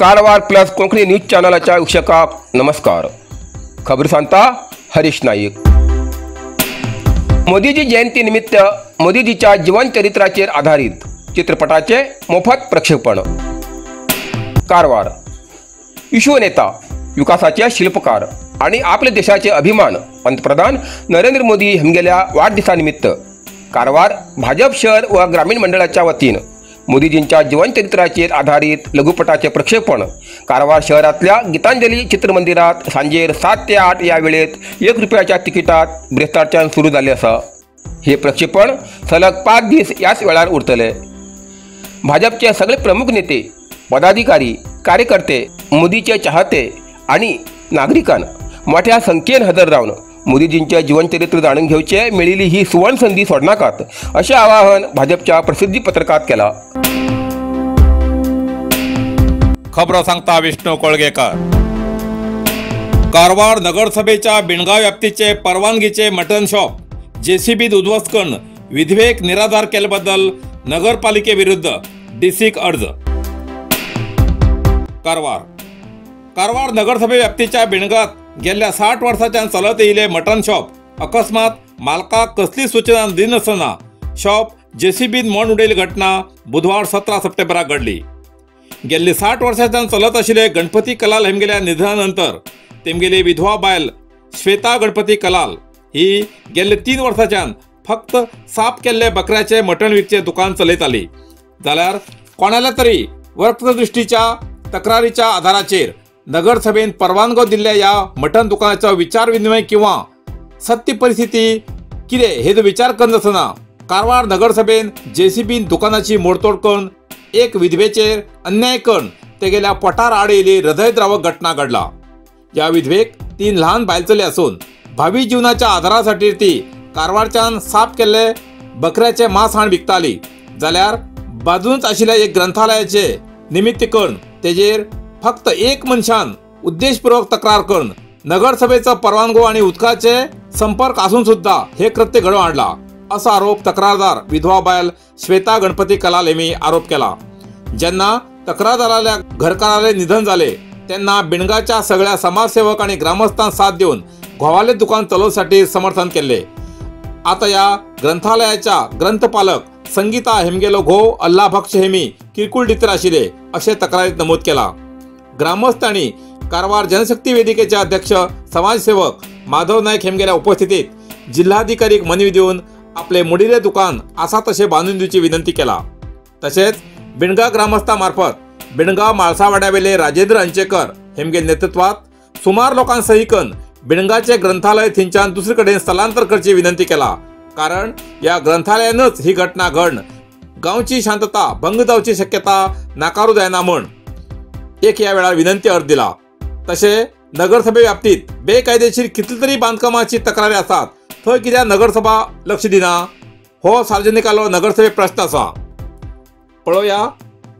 Karwar plus Konkani news चॅनलाच्या वीक्षकांक नमस्कार। खबर सांगता हरीश नाईक। मोदीजी जयंती निमित्त मोदीजीच्या जीवनचरित्राचेर आधारित चित्रपटाचे मोफत प्रक्षेपण। कारवार विश्वनेता, विकासाचे शिल्पकार आणि आपल्या देशाचे अभिमान पंतप्रधान नरेंद्र मोदी हमगेल्या वाढदिवसानिमित्त कारवार भाजप शहर व ग्रामीण मंडळाच्या वतीने मोदीजींच्या जीवनचरित्राचेर आधारित लघुपटाचे प्रक्षेपण कारवार शहरातल्या गीतांजली चित्रमंदिरात सांजेर 7 ते 8 या वेळेत 1 रुपयाच्या तिकिटात ब्रेस्तारच्यान सुरू जाले आसा। हे प्रक्षेपण सलग 5 दीस याच वेळार उरतले। भाजपचे सगळे प्रमुख नेते, पदाधिकारी, कार्यकर्ते, मोदीचे चाहते आणि नागरिकांना मोठ्या संख्येन हजर रावन मोदीजींचे जीवनचरित्र जाणून घेवचे मेळिल्ली ही सुवर्ण संधी सोडनाकात असे आवाहन भाजपच्या प्रसिद्धी पत्रकात केला। खबरो सांगता विष्णू कोळगेकर। कारवार नगरसभेच्या बिणगाव व्याप्तीचे परवानगीचे मटन शॉप जेसीबी उद्ध्वस्त करून विधवेक निराधार केल्याबद्दल नगरपालिकेविरुद्ध डीसीक अर्ज। कारवार कारवार नगरसभे व्याप्तीच्या बिणगात गेल्या 60 वर्साच्यान चलत येयिल्लें मटन शॉप अकस्मात मालकाक कसली सूचना दिनासतना शॉप जेसीबीन मोड उडयल्ली घटना बुधवार 17 सप्टेंबराक घडली। गेल्ली 60 वर्साच्यान चलत आशिल्ले गणपती कलाल हेमगेल्या निधना नंतर तेमगेली विधवा बायल श्वेता गणपती कलाल ही गेल्ले 3 वर्साच्यान फक्त साफ केल्ले बकऱ्याचे मटण विकचे दुकान चलयताली। जाल्यार कोणाल्या तरी वक्तदृष्टीच्या तक्रारीच्या आधाराचेर नगरसभेन परवानगो दिल्ल्या ह्या मटन दुकानाचो विचार विनिमय किंवा सत्य परिस्थिती कितें हेजो विचार करनासतना कारवार नगरसभेन जेसीबीन दुकानाची मोडतोड करून एक विधवेचेर अन्याय करून तेगेल्या पोटार आड येयली हृदयद्रावक घटना घडला। ह्या विधवेक 3 ल्हान बायल चले आसून भावी जीवनाच्या आधारासाठी ती कारवारच्यान साफ केल्ले बकऱ्याचे मांस हाण विकताली। जाल्यार बाजूनच आशिल्ल्या एक ग्रंथालयाचे निमित्त करून तेजेर फक्त एक मनशान उद्देशपूर्वक तक्रार करून नगरसभेचो परवानगो आणि उदकाचे संपर्क आसून सुद्धा हे कृत्य घडोवन हाडला असो आरोप तक्रारदार विधवा बायल श्वेता गणपती कलाल हेमी आरोप केला। जेन्ना तक्रारदाराल्या घरकाराले निधन जाले तेन्ना बिणगाच्या सगळ्या समाजसेवक आणि ग्रामस्थांक साथ दिवन घोवाले दुकान चलोवसाठी समर्थन केले। आता या ग्रंथालयाच्या ग्रंथपालक संगीता हेमगेलो घोव अल्लाभक्ष हेमी किरकोळ डितर आशिल्ले अशें तक्रारीत नमूद केला। ग्रामस्थ आणि कारवार जनशक्ती वेदिकेचे अध्यक्ष समाजसेवक माधव नाईक हेमगेल्या उपस्थितीत जिल्हाधिकारीक मनवी दिवन आपले मुडिले दुकान आसा तशें बांदून दिवची विनंती केला। तशेंच बिणगा ग्रामस्थामार्फत बिणगाव माळसावाड्यावेले राजेंद्र अंचेकर हेमगेल नेतृत्वात सुमार लोकांक सही करून बिणगाचे ग्रंथालय थंयच्यान दुसरे कडेन स्थलांतर करची विनंती केला। कारण ह्या ग्रंथालयानच ही घटना घडन गांवची शांतता भंग जावची शक्यता नाकारू जायना म्हूण एक ह्या वेळार विनंती अर्ज दिला। तशें नगरसभे व्याप्तीत बेकायदेशीर कितली तरी बांदकामाची तक्रारी आसात थंय कित्याक नगरसभा लक्ष दिना हो सार्वजनिकालो नगरसभे प्रश्न आसा। पळोवया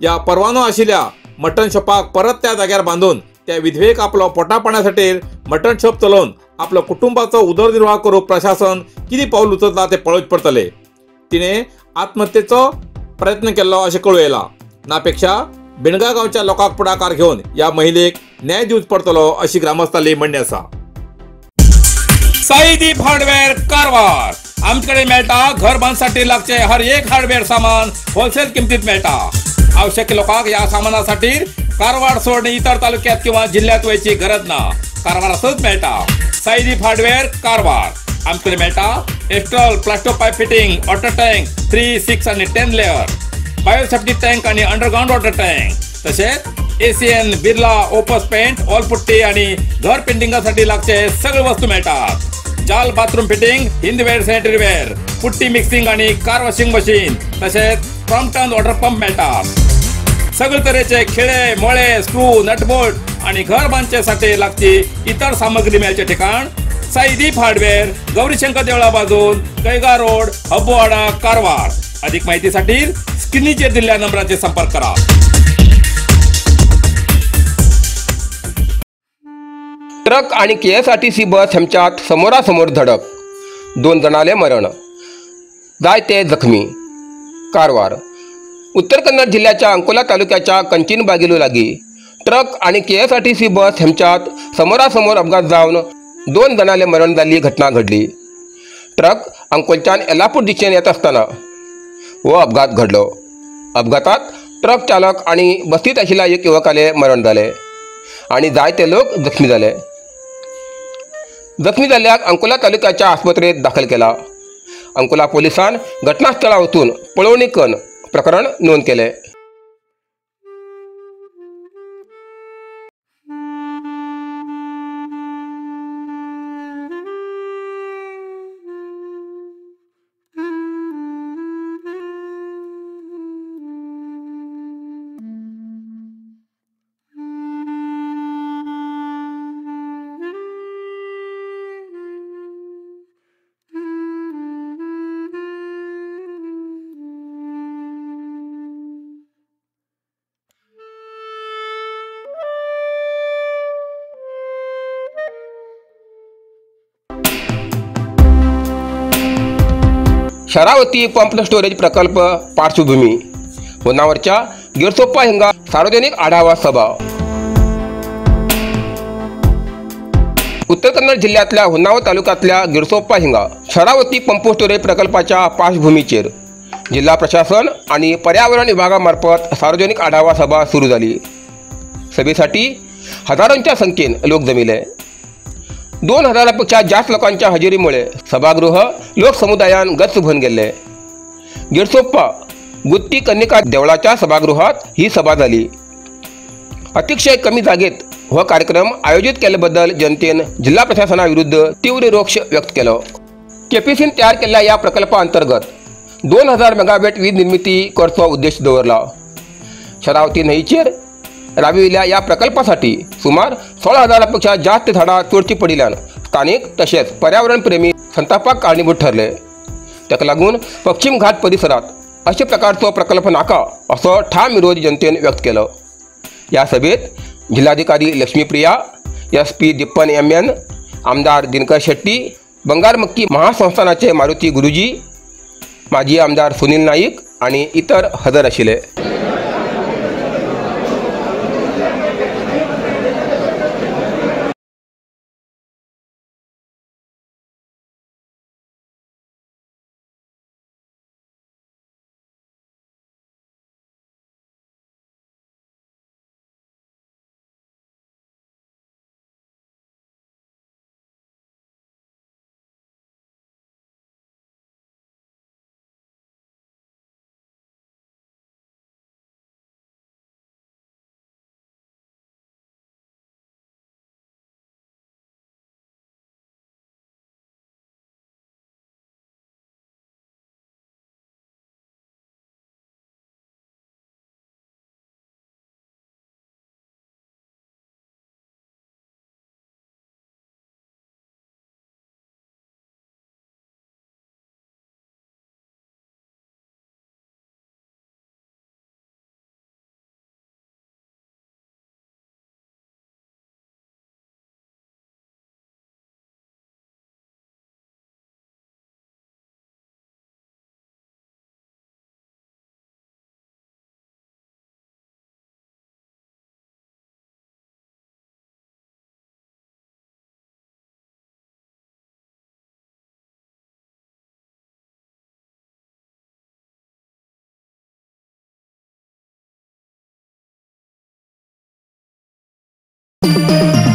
ह्या परवानो आशिल्ल्या मटन शॉपाक परत त्या जाग्यार बांदून त्या विधवेक आपलो पोटापाण्यासाठी मटन शॉप चलोवन आपलो कुटुंबाचो उदरनिर्वाह करूंक प्रशासन कितें पावल उचलता तें पळोवचें पडटलें। तिणें आत्महत्येचो प्रयत्न केल्लो अशें कळूं येयलां। नापेक्षा बिणगा गांवच्या लोकांक पुढाकार घेवन ह्या महिलेक न्याय दिवचो पडटलो अशी ग्रामस्थांली म्हणणें आसा। साईदीप हार्डवेअर कारवार आमच्याकडे मेळटा घर बांधसाठी लागचे हर एक हार्डवेअर सामान होलसेल किमतीत मेळटा। आवश्यक लोकांक ह्या सामानासाठी कारवार सोडून इतर तालुक्यात किंवा जिल्ह्यात वयची गरज ना, कारवारातच मेळटा। साईदीप हार्डवेअर कारवार आमच्याकडे मेळटा Astral plaster pipe fitting, water tank 3, 6 आणि 10 लेअर, बायोसेफ्टी टँक आणि अंडरग्राउंड वॉटर टँक, तसेच ACN, Birla Opus paint, wall putty आणि घर पेंटिंगासाठी लागचे सगळे वस्तू मिळतात। जाल bathroom fitting, Hindware sanitary ware, putty mixing आणि कार वॉशिंग मशीन, तसेच क्रॉम्पटन वॉटर पंप मिळतात। सगळे तऱ्हेचे खिळे, मोळे, स्क्रू, नटबोल्ट आणि घर बांधण्यासाठी लागची इतर सामग्री मिळायचे ठिकाण साईदीप हार्डवेअर, गौरीशंकर देवळा बाजून, कैगा रोड, हब्बोवाडा, कारवार। अधिक माहितीसाठी स्क्रीनचेर दिलेल्या नंबराचे संपर्क करा। ट्रक आणि केएसआरटीसी बस हेमच्यात समोरासमोर धडक, 2 जणांले मरण, जायते जखमी। कारवार उत्तर कन्नड जिल्ह्याच्या अंकोला तालुक्याच्या कंचिनबागिलू लागी ट्रक आणि केएसआरटीसी बस हेमच्यात समोरासमोर अपघात जावन 2 जणांले मरण जाल्ली घटना घडली। ट्रक अंकोलच्यान येलापूर दिशेन येत आसतना हो अपघात घडलो। अपघातात ट्रक चालक आणि बसीत आशिल्ल्या एक युवकाले मरण जाले आणि जायते लोक जखमी जाले। जखमी जाल्ल्याक अंकोला तालुक्याच्या आस्पत्रेत दाखल केला। अंकोला पोलिसान घटनास्थळा वचून पळोवणी करून प्रकरण नोंद केले। शरावती पंप स्टोरेज प्रकल्प पार्श्वभूमी होनावरच्या गिरसोप्पा हिंगा सार्वजनिक आढावा सभा। उत्तर कन्नड जिल्ह्यातल्या होन्नावर तालुक्यातल्या गिरसोप्पा हिंगा शरावती पंप स्टोरेज प्रकल्पाच्या पार्श्वभूमीचेर जिल्हा प्रशासन आणि पर्यावरण विभागामार्फत सार्वजनिक आढावा सभा सुरू झाली। सभेसाठी हजारोंच्या संख्येन लोक जमिले। 2000 पेक्षा जास्त लोकांच्या हजेरीमुळे सभागृह लोकसमुदायान गच्च भरून गेले। गिरसोप्पा गुत्ती कन्निका देवळाच्या सभागृहात ही सभा झाली। अतिशय कमी जागेत हो कार्यक्रम आयोजित केल्याबद्दल जनतेन जिल्हा प्रशासनाविरुद्ध तीव्र रोष व्यक्त केलो। केपीसीन तयार केल्ल्या या प्रकल्पाअंतर्गत 2000 मेगावॅट वीज निर्मिती करचो उद्देश दवरला। शरावती न्हंयचेर राबिविल्ल्या या प्रकल्पासाठी सुमार 16,000 पेक्षा जास्त झाडां तोडची पडिल्ल्यान स्थानिक तशेंच पर्यावरणप्रेमी संतापाक कारणीभूत ठरले। ताका लागून पश्चिम घाट परिसरात अशा प्रकारचो प्रकल्प नाका असो ठाम विरोध जनतेन व्यक्त केलो। या सभेत जिल्हाधिकारी लक्ष्मीप्रिया, SP Dippan MN, आमदार दिनकर शेट्टी, बंगारमक्की महासंस्थानाचे मारुती गुरुजी, माजी आमदार सुनील नाईक आणि इतर हजर आशिल्ले।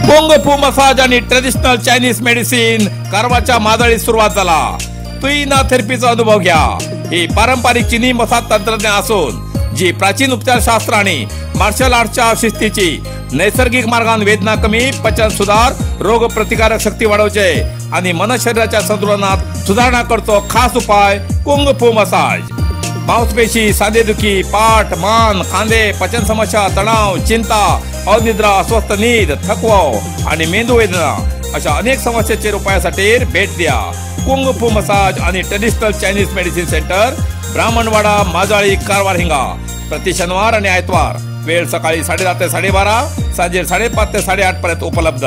कुंग फू मसाज आणि ट्रेडिशनल चायनीज मेडिसिन कारवारच्या मादळीत सुरुवात झाला। तुईना थेरपीचा अनुभव घ्या। ही पारंपरिक चीनी मसाज तंत्रज्ञान असून जी प्राचीन उपचारशास्त्र आणि मार्शल आर्टच्या शिस्तीची नैसर्गिक मार्गान वेदना कमी, पचन सुधार, रोग प्रतिकारक शक्ती वाढवचे आणि मन शरीराच्या संतुलनात सुधारणा करतो खास उपाय कुंग फू मसाज। मांसपेशी, सांधेदुखी, पाठ, मान, खांदे, पचन समस्या, तणाव, चिंता, अनिद्रा, अस्वस्थ नीद, थकवा आणि मेंदू वेदना अशा अनेक समस्यांचे उपायासाठी भेट द्या कुंग फू मसाज आणि traditional Chinese medicine centre, Brahmanwada, Majali, Karwar Hinga. प्रति शनिवार आणि आयतवार वेळ सकाळी 10:30 ते 12:30, सांजे 5:30 ते 8:30 पर्यंत उपलब्ध.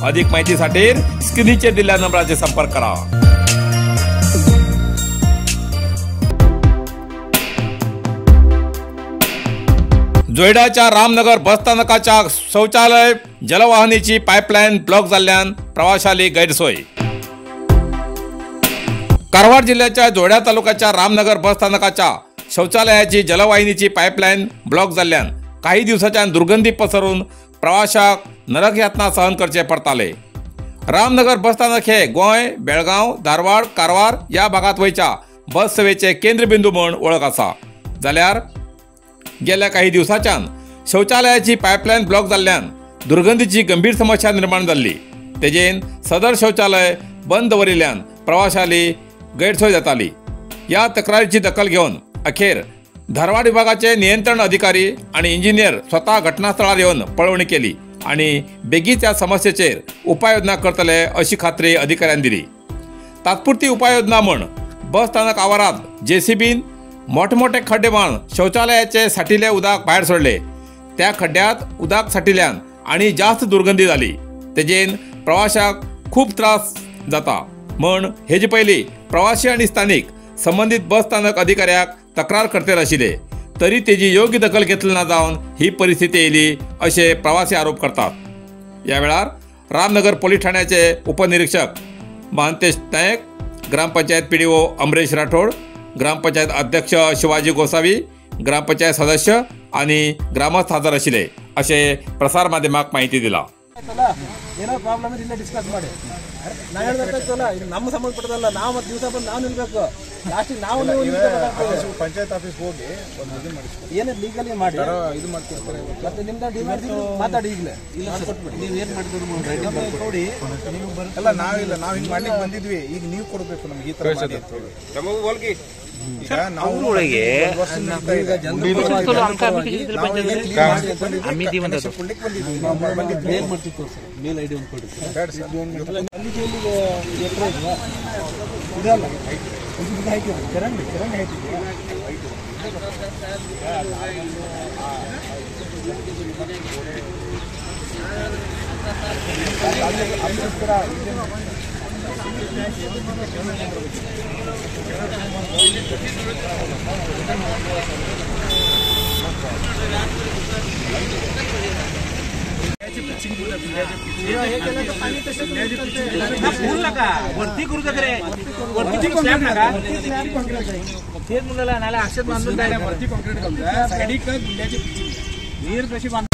अधिक माहितीसाठी स्क्रीनचेर दिल्ल्या नंबराचेर संपर्क करा. जोयडाच्या रामनगर बसस्थानकाच्या शौचालय जलवाहिनीची पायपलायन ब्लॉक जाल्ल्यान प्रवाशाली गैरसोय. कारवार जिल्ह्याच्या जोयडा तालुक्याच्या रामनगर बसस्थानकाच्या शौचालयाची जलवाहिनीची पायपलायन ब्लॉक जाल्ल्यान काही दिवसाच्यान दुर्गंधी पसरून प्रवाशाक नरक यातना सहन करचे पडताले. रामनगर बसस्थानक हे गोंय, बेळगांव, धारवाड, कारवार या भागात वयच्या बस सेवेचे केंद्रबिंदू म्हूण वळख आसा. जाल्यार गेल्या काही दिवसाच्यान शौचालयाची पायपलायन ब्लॉक जाल्ल्यान दुर्गंधीची गंभीर समस्या निर्माण जाल्ली. तेजेन सदर शौचालय बंद दवरिल्ल्यान प्रवाशाली गैरसोय जाताली. ह्या तक्रारीची दखल घेवन अखेर धारवाड विभागाचे नियंत्रण अधिकारी आनी इंजिनियर स्वता घटनास्थळार येवन पळोवणी केली आनी बेगीच ह्या समस्येचेर उपाययोजना करतले अशी खात्री अधिकाऱ्यान दिली. तात्पुरती उपाययोजना म्हूण बस स्थानक आवारांत जेसीबीन मोठे खड्डे मारून शौचालयाचे साठिल्ले उदक भायर सोडले. त्या खड्ड्यात उदक साठिल्ल्यान आनी जास्त दुर्गंधी जाली. तेजेन प्रवाशाक खूब त्रास जाता म्हण हेजे पयलीं प्रवासी आनी स्थानीक संबंदीत बस स्थानक अधिकाऱ्याक तक्रार करतले आशिल्ले, तरी तेजी योग्य दखल घेतली ना जावन ही परिस्थिती येयली अशें प्रवासी आरोप करतात. ह्या वेळार रामनगर पोलीस ठाण्याचे उपनिरीक्षक Mahantesh Naik, gram panchayat PDO Amresh Rathod, gram panchayat अध्यक्ष शिवाजी गोसावी, ग्रामपंचायत सदस्य आणि ग्रामस्थ हजर आशिल्ले अशें प्रसार माध्यमाक माहिती दिला. ಏನೋ ಪ್ರಾಬ್ಲಮ್ ಇಲ್ಲೇ ಡಿಸ್ಕಸ್ ಮಾಡಿ. ನಾ ಹೇಳ್ಬೇಕಾಗ್ತಲ್ಲ, ಇದು ನಮ್ಮ ಸಂಬಂಧಪಟ್ಟದಲ್ಲ. ನಾವು ಮತ್ತೆ ದಿವಸ ಬಂದು ನಾವು ನಿಲ್ಬೇಕು. ಲಾಸ್ಟಿಗೆ ನಾವು ಪಂಚಾಯತ್ ಆಫೀಸ್ ಹೋಗಿ ಒಂದು ಇದು ಮಾಡಿಸ್ತೀವಿ, ಏನೇ ಲೀಗಲಿ ಮಾಡಿ ಇದು ಮಾಡ್ಕೊಡ್ತಾರೆ. ಮತ್ತೆ ನಿಮ್ದು ಡಿಮ್ಯಾಂಡ್ ಮಾತಾಡಿ ಈಗಲೇ ಇಲ್ಲ ಕೊಟ್ಬಿಡಿ. ನೀವು ಏನು ಮಾಡಿದ್ರು ನೋಡಿ ಅಲ್ಲ, ನಾವಿಲ್ಲ, ನಾವು ಹಿಂಗೆ ಮಾಡ್ಲಿಕ್ಕೆ ಬಂದಿದ್ವಿ, ಈಗ ನೀವು ಕೊಡಬೇಕು ನಮ್ಗೆ ಈ ತರ ಮಾಡಿ ಅಂತ ಹೇಳಿ. ಈಗ ನಾವು ಮೇಲ್ ಐಡಿ ಒಂದು ಕೊಡಿ ಸರ್. ಅಲ್ಲಿಗೆ ಇಲ್ಲಿಗೆ ಎಕರೆ ಇದೆಯಾ? ಇದಲ್ಲ, ಇದು ಹೈಟ್ ಇದೆ, ಚರಂಡಿ ಚರಂಡಿ ಹೈಟ್ ಇದೆಯಾ? वरती करू रे, वरती स्लॅब नका, तेच मुलाला नाला अक्षत बांधून वरती कॉन्क्रीट घालून नीर कशी बांध.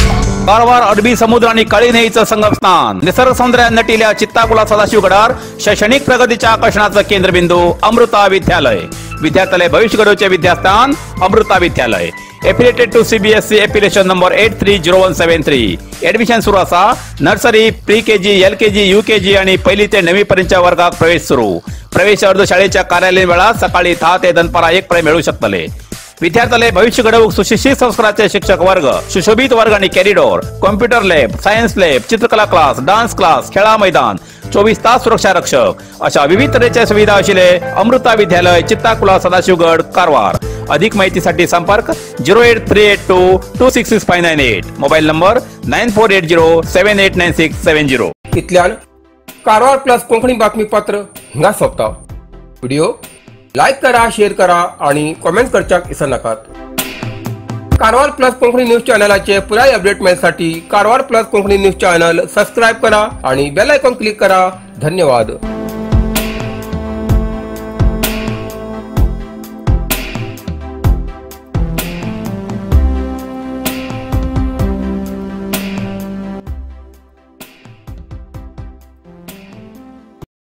कारवार अरबी समुद्र आणि काळी न्हंयेचं संगमस्थान, निसर्ग सौंदर्यात नटिल्या चित्ताकुला सदाशिवगडार शैक्षणिक प्रगतीच्या आकर्षणाचं केंद्रबिंदू अमृता विद्यालय. विद्यार्थ्यालय भविष्य घडवचे विद्यास्थान Amrita Vidyalaya. Affiliated to CBSE affiliation number 830173. Admission सुरू आसा. Nursery, pre KG, LKG, UKG आणि पहिली ते 9वी पर्यंतच्या वर्गात प्रवेश सुरू. प्रवेश अर्ज शाळेच्या कार्यालयीन वेळात सकाळी 10 ते दनपारा 1 पर्यंत मिळू शकतले. विद्यार्थ्याले भविष्य घडवूक सुशिक्षित संस्काराचे शिक्षक वर्ग, सुशोभित वर्ग आणि corridor, computer lab, science lab, चित्रकला क्लास, डान्स क्लास, खेळा मैदान, 24 तास सुरक्षा रक्षक अशा विविध तऱ्हेच्या सुविधा आशिल्ले अमृता विद्यालय, चित्ताकुला, सदाशिवगड, कारवार. अधिक माहितीसाठी संपर्क 08382 266598, मोबाईल नंबर 9480 789670. इतल्यान कारवार प्लस कोंकणी बातमीपत्र हिंगा सोंपता. व्हिडिओ लायक करा, शेअर करा आणि कॉमेंट करच्याक विसरनाकात. कारवार प्लस कोंकणी न्यूज चॅनलाचे पुराय update मेळसाठी Karwar plus Konkani news channel subscribe करा आणि बेल आयकॉन क्लिक करा. धन्यवाद.